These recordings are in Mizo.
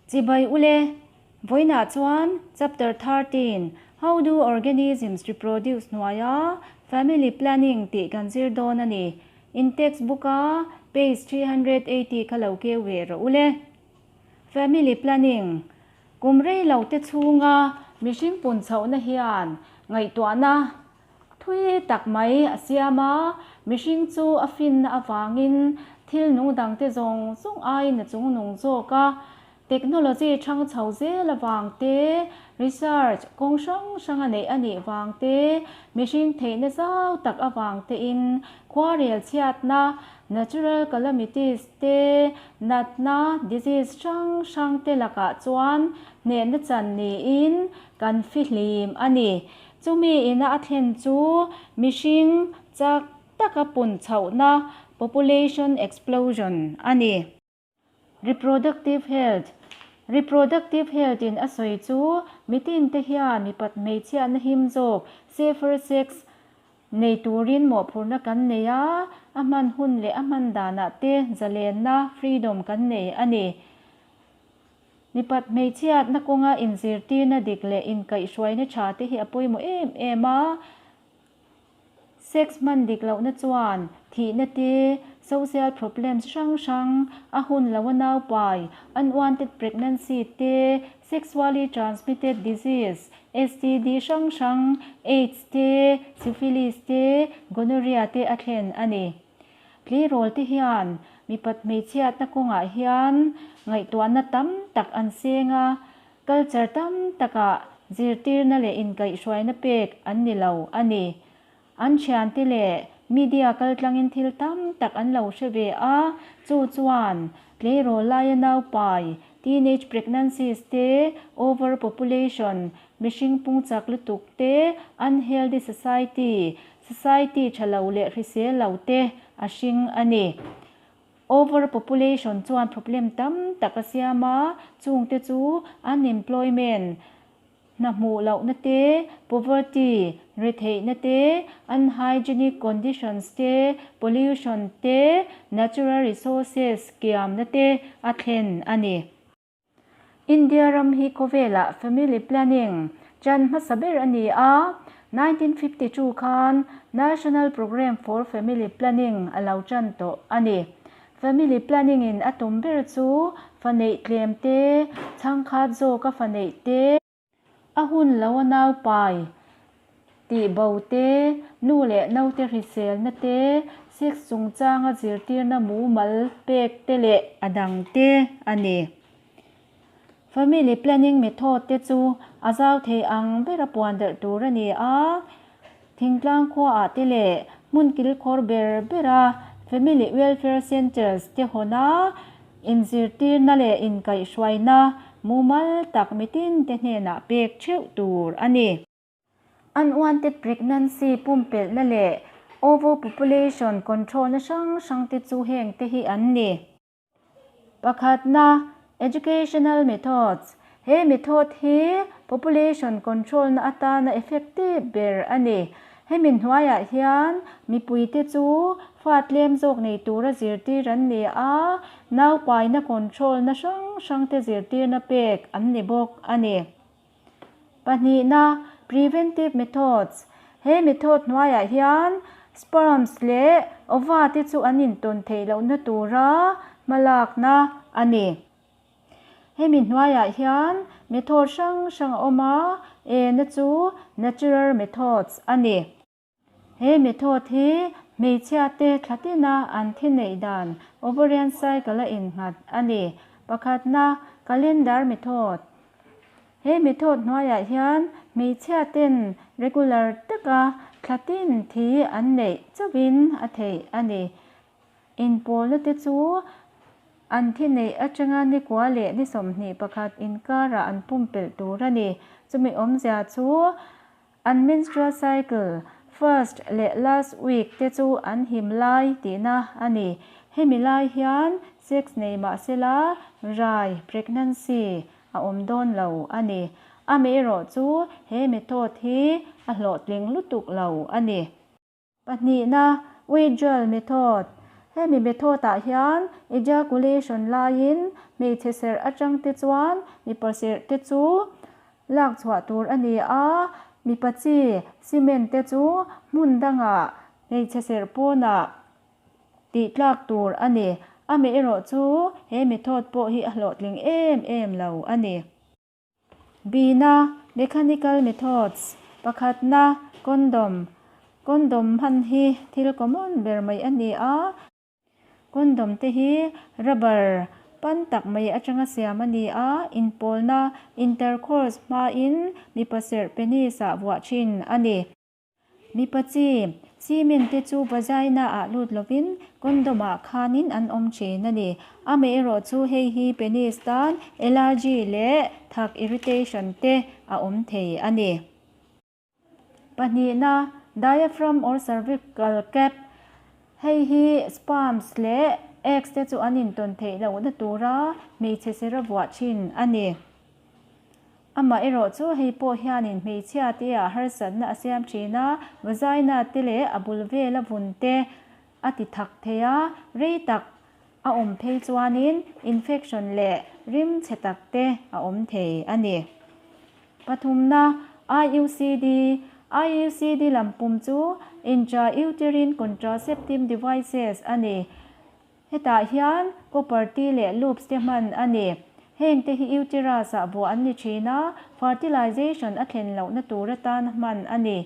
Chibai ule, Vawiinah chuan Chapter 13, How do organisms reproduce hnuaia Family Planning tih kan zir dawn a ni. In text book-a page 380 kha lo keu ve rawh ule. Family Planning, Kum rei lo te chhunga mihring pun chhohna hian ngaihtuahna thui tak mai a siam a, mihring chu a finna avangin thil nung dangte zawng zawng aiin a chungnung zawk a. Technology thang chho zel avang te, research kawng hrang hranga neih a nih vang te, mihring theihna zau tak avang tein khuarel chhiatna, natural calamities, te, natna, disease, hrang hrang te lakah chuan hnehna chan niin kan fihlim a ni. Chumi ina a thlen chu mihring chak taka pun chhohna, population explosion, a ni. Reproductive health, Reproductive health in a sawi chu mitin te hian mipat hmeichhiatna him zawk, safer sex, nei turin mawhphurhna kan nei a, a hman hun leh a hman danah te zalenna, freedom, kan nei a ni. Mipat hmeichhiatna kawnga inzirtirna dik leh inkaihhruaina tha te hi a pawimawh em em a. Sex hman dik lohna chuan thihna te, social problems hrang hrang, a hun lo a naupai, unwanted pregnancy te, sexually transmitted disease, STD, hrang hrang, AIDS te, syphilis te, gonorrhea te a thlen a ni. Tleirawl te hian mipat hmeichhiatna kawngah hian ngaihtuahna tam tak an seng a, Culture tam takah zirtirna leh inkaihhruaina pek an ni lo a ni. An thiante leh media kaltlangin thil tam tak an lo hre ve a, chu chuan tleirawl laia naupai, teenage pregnancies, te, overpopulation, mihring pung chak lutuk te, unhealthy society, society tha lo leh hrisel lo te a hring a ni. Overpopulation chuan problem tam tak a siam a, chungte chu unemployment, hna hmuh lohna te, poverty, retheihna te, unhygienic conditions te, pollution te, natural resources kiamna te a thlen a ni. India ram hi khawvelah family planning chan hmasa ber a ni a, 1952 khan National Programme for Family Planning a lo chan tawh a ni. Family planning in a tum ber chu fa neih tlem te, chhangkhat zawka fa neih te, A hun lo a naupai tih bo te, nu leh naute hriselna te, sex chungchanga zirtirna mumal pek te leh a dang te a ni. Family planning method te chu a zau thei ang bera puan darh tur a ni a, thingtlang khuaah te leh hmun kilkhawr ber bera Family Welfare Centres te hawn a, Inzirtirna leh inkaihhruaina mumal tak mitinte hnenah pek theuh tur a ni. Unwanted pregnancy pumpelhna leh overpopulation control-na hrang hrangte chu hengte hi an ni. Pakhatna, Educational methods, He method hi population control-na atana effective ber a ni. Hemi hnuaiah hian mipuite chu fa tlem zawk nei tura zirtir an ni a, naupaina control-na hrang hrangte zirtirna pek an ni bawk a ni. Pahnihna, preventive methods, He method hnuaiah hian sperms leh ova te chu an intawn theih lohna tura hmalakna a ni. Hemi hnuaiah hian method hrang hrang a awm a, ena chu natural methods a ni. He method hi hmeichhiate thla tina an thi neih dan ovarian cycle a innghat a ni. Pakhatna, calendar method. He method hnuaiah hian hmeichhiaten regular taka thla tin thi an neih chauhin a theih a ni. Inpawlna te chu an thi neih atanga ni kua leh ni 21 inkarah an pumpelh tur a ni. Chumi awmzia chu an menstrual cycle first leh last week te chu an him lai tihna a ni. Hemi lai hian sex nei mah sela rai, pregnancy, a awm dawn lo a ni. Amaherawh chu he method hi a hlawhtling lutuk lo a ni. Pahnihna, Withdrawal method. Hemi method-ah hian ejaculation laiin hmeichhe serh atang te chuan mipa serh te chu lak chhuah tur a ni a, mipa chi semen te chu hmun dangah hmeichhe serh pawnah tih tlak tur a ni. Amaherawhchu he method pawh hi a hlawhtling em em lo a ni. Bina, Mechanical methods, Pakhatna, Condom Condom hman hi thil common ber mai a ni a. Condom te hi rubber pan tak mai atanga siam a ni a, inpawlna, intercourse, hmain mipa serh penis ah vuah thin a ni. Mipa chi cement te chu vagina ah lut lovin condom ah khanin an awm thin a ni. Amaherawhchu hei hi penis tan allergy leh thak irritation te a awm thei a ni. Pahnihna, diaphragm or cervical cap, Hei hi sperms leh eggs te chu an intawn theih lohna tura hmeichhe sera vuah thin a ni. Amaherawh chu hei pawh hianin hmeichhia te ah harsatna a siam thin a, vagina te leh a bul vela vun te a ti thak thei a, rei tak a awm phei chuanin infection leh rim chhe tak te a awm thei a ni. Pathumna, IUCD, IUCD lam pum chu Intrauterine Contraceptive Devices a ni. Hetah hian copper T leh loops te hman a ni. Heng te hi uterus ah vuah an ni thin a, fertilization a thlen lohna tur atan hman a ni.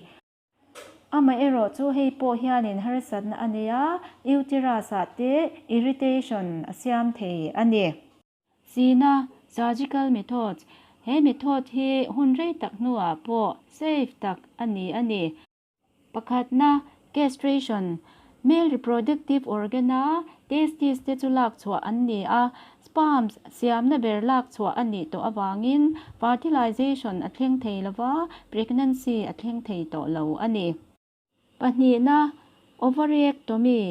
Amaherawhchu hei pawh hianin harsatna a nei a, uterus ah te irritation a siam thei a ni. Sina, surgical methods, He method hi hun rei tak hnuah pawh safe tak a ni a ni. Pakhatna, castration, male reproductive organ-a testis te chu lak chhuah an ni a, sperms siamna ber lak chhuah a nih tawh avangin fertilization a thleng thei lo va, pregnancy a thleng thei tawh lo a ni. Pahnihna, ovariectomy,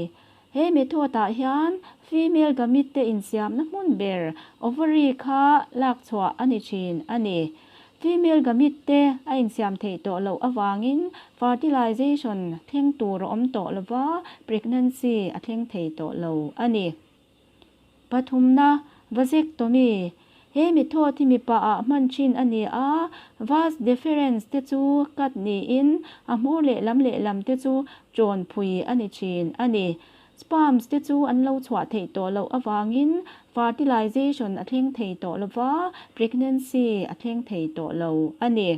he method-ah hian female gamete te insiamna hmun ber ovary kha lak chhuah a ni thin a ni. Female gamete te a insiam theih tawh loh avangin fertilization thleng tur a awm tawh lova, pregnancy a thleng thei tawh lo a ni. Pathumna, vasectomy, He method hi mipa ah hman thin a ni a, vas deferens te chu cut niin a hmur lehlam lehlam te chu chawn phui a ni thin a ni. Sperms te chu an lo chhuah theih tawh loh avangin fertilization a thleng thei tawh lova, pregnancy a thleng thei tawh lo a ni.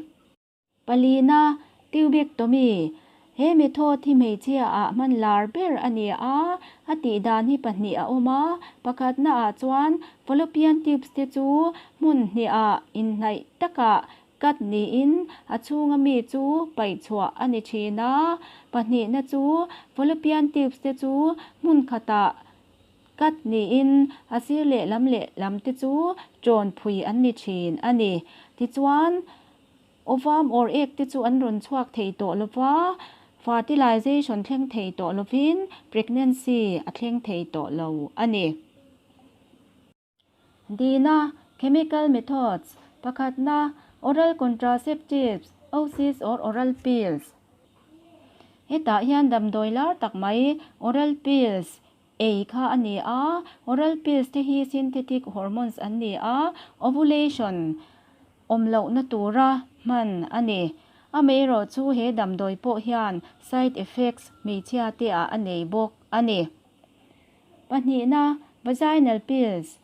Palina, tubectomy, He method hi hmeichhia ah hman lar ber a ni a, a tih dan hi pahnih a awm a, pakhatna ah chuan fallopian tubes te chu hmun hnih ah inhnaih takah Cut niin a chhunga mi chu paih chhuah a ni thin a, pahnihna chu fallopian tubes te chu hmun khatah cut niin a sir lehlam lehlam te chu chawn phui an ni thin a ni. Tichuan, ovum or egg te chu an rawn chhuak thei tawh lova, fertilization thleng thei tawh lovin pregnancy a thleng thei tawh lo a ni. Dina, Chemical methods, Pakhatna, Oral contraceptives, OCs or oral pills. Hetah hian damdawi lar tak mai oral pills ei kha a ni a, oral pills te hi synthetic hormones an ni a, ovulation awm lohna tura hman a ni. Amaherawhchu he damdawi pawh hian side effects hmeichhia te ah a nei bawk a ni. Pahnihna, vaginal pills.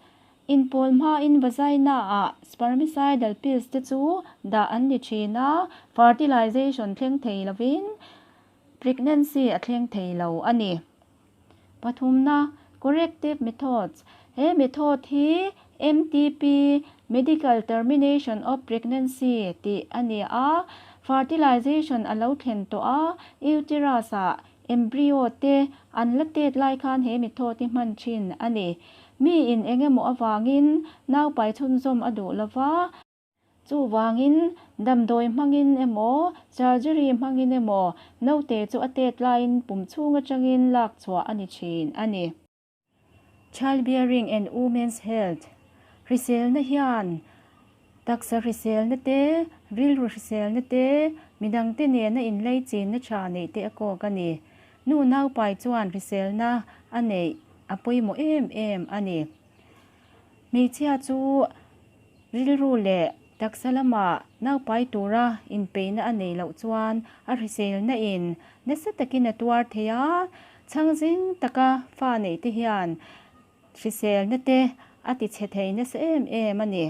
Inpawl hmain vagina-ah spermicidal pills te chu dah an ni thin a, fertilization thleng thei lovin pregnancy a thleng thei lo a ni. Pathumna, corrective methods. He method hi MTP, medical termination of pregnancy, tih a ni a, fertilization a lo thlen tawh a, uterus-ah Embryo te an la tet lai khan he method hi hman thin a ni. Mi in eng emaw avangin naupai chhunzawm a duh lova, chuvangin damdawi hmangin emaw surgery hmangin emaw naute chu a tet laiin pum chhung atangin lak chhuah a ni thin a ni. Childbearing and Women's Health, Hriselna hian taksa hriselna te, rilru hriselna te, midangte nena inleichinna tha neih te a kawk a ni. Nu naupai chuan hriselna a neih a pawimawh em em a ni. Hmeichhia chu rilru leh taksa lama naupai tura inpeihna a neih loh chuan a hriselna in nasa takin a tuar thei a, chhang zing taka fa neih te hian hriselna te a ti chhe thei nasa em em a ni.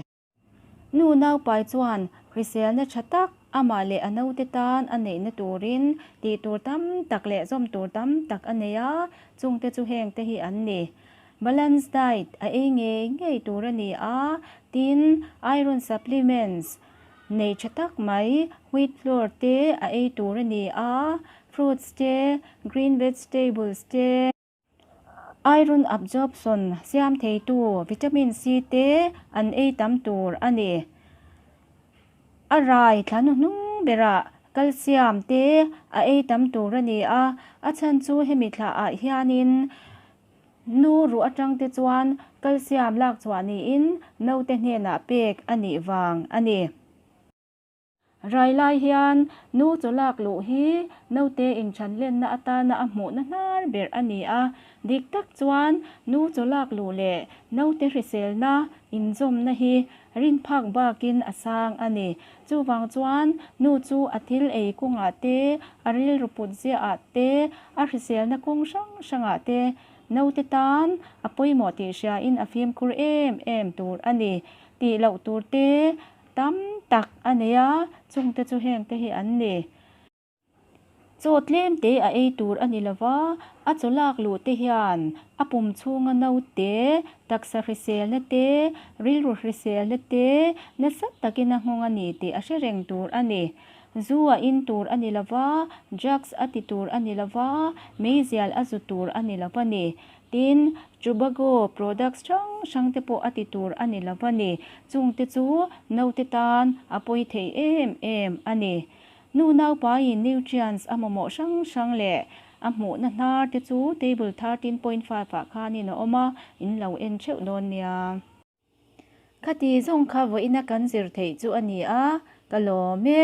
Nu naupai chuan hriselna tha tak amah leh a naute tan a neihna turin tih tur tam tak leh zawm tur tam tak a nei a, chungte chu hengte hi an ni. Balance diet a ei ngei ngei tur a ni a, tin iron supplements nei tha tak mai wheat flour te a ei tur a ni a, fruits te, green vegetables te, Iron absorption siam theitu vitamin C te an ei tam tur a ni. A rai thla hnuhnung berah calcium te a ei tam tur a ni a, a chhan chu hemi thla ah hianin nu ruh atang te chuan calcium lak chhuah niin naute hnenah pek a nih vang a ni. Rai lai hian nu chaw lak luh hi naute inthan lenna atana a hmuhna hnar ber a ni a. Dik tak chuan nu chaw lak luh leh naute hriselna inzawmna hi rinphak bakin a sang a ni. Chuvang chuan nu chu a thil ei kawngah te, a rilru put ziahah te, a hriselna kawng hrang hrangah te naute tan a pawimawh tih hriain a fimkhur em em tur a ni. Tih loh tur te Tam tak a nei a, chungte chu hengte hi an ni. Chaw tlemte a ei tur a ni lova, a chaw lak luh te hian a pum chhunga naute, taksa hriselna te, rilru hriselna te nasa takin a nghawng a ni tih a hre reng tur a ni. Zu a in tur a ni lova, drugs a ti tur a ni lova, meizial a zu tur a ni lova ni. Tin, Chubago products hrang hrang te pawh a ti tur a ni lo a ni. Chung te chu naute tan a pawi thei em em a ni. Nu naupaiin nutrients a mamawh hrang hrang leh a hmuhna hnar te chu table 13.5 ah khanin a awm a, in lo en theuh dawn nia. Khati zawng kha vawiina kan zir theih chu a ni a, ka lawm e.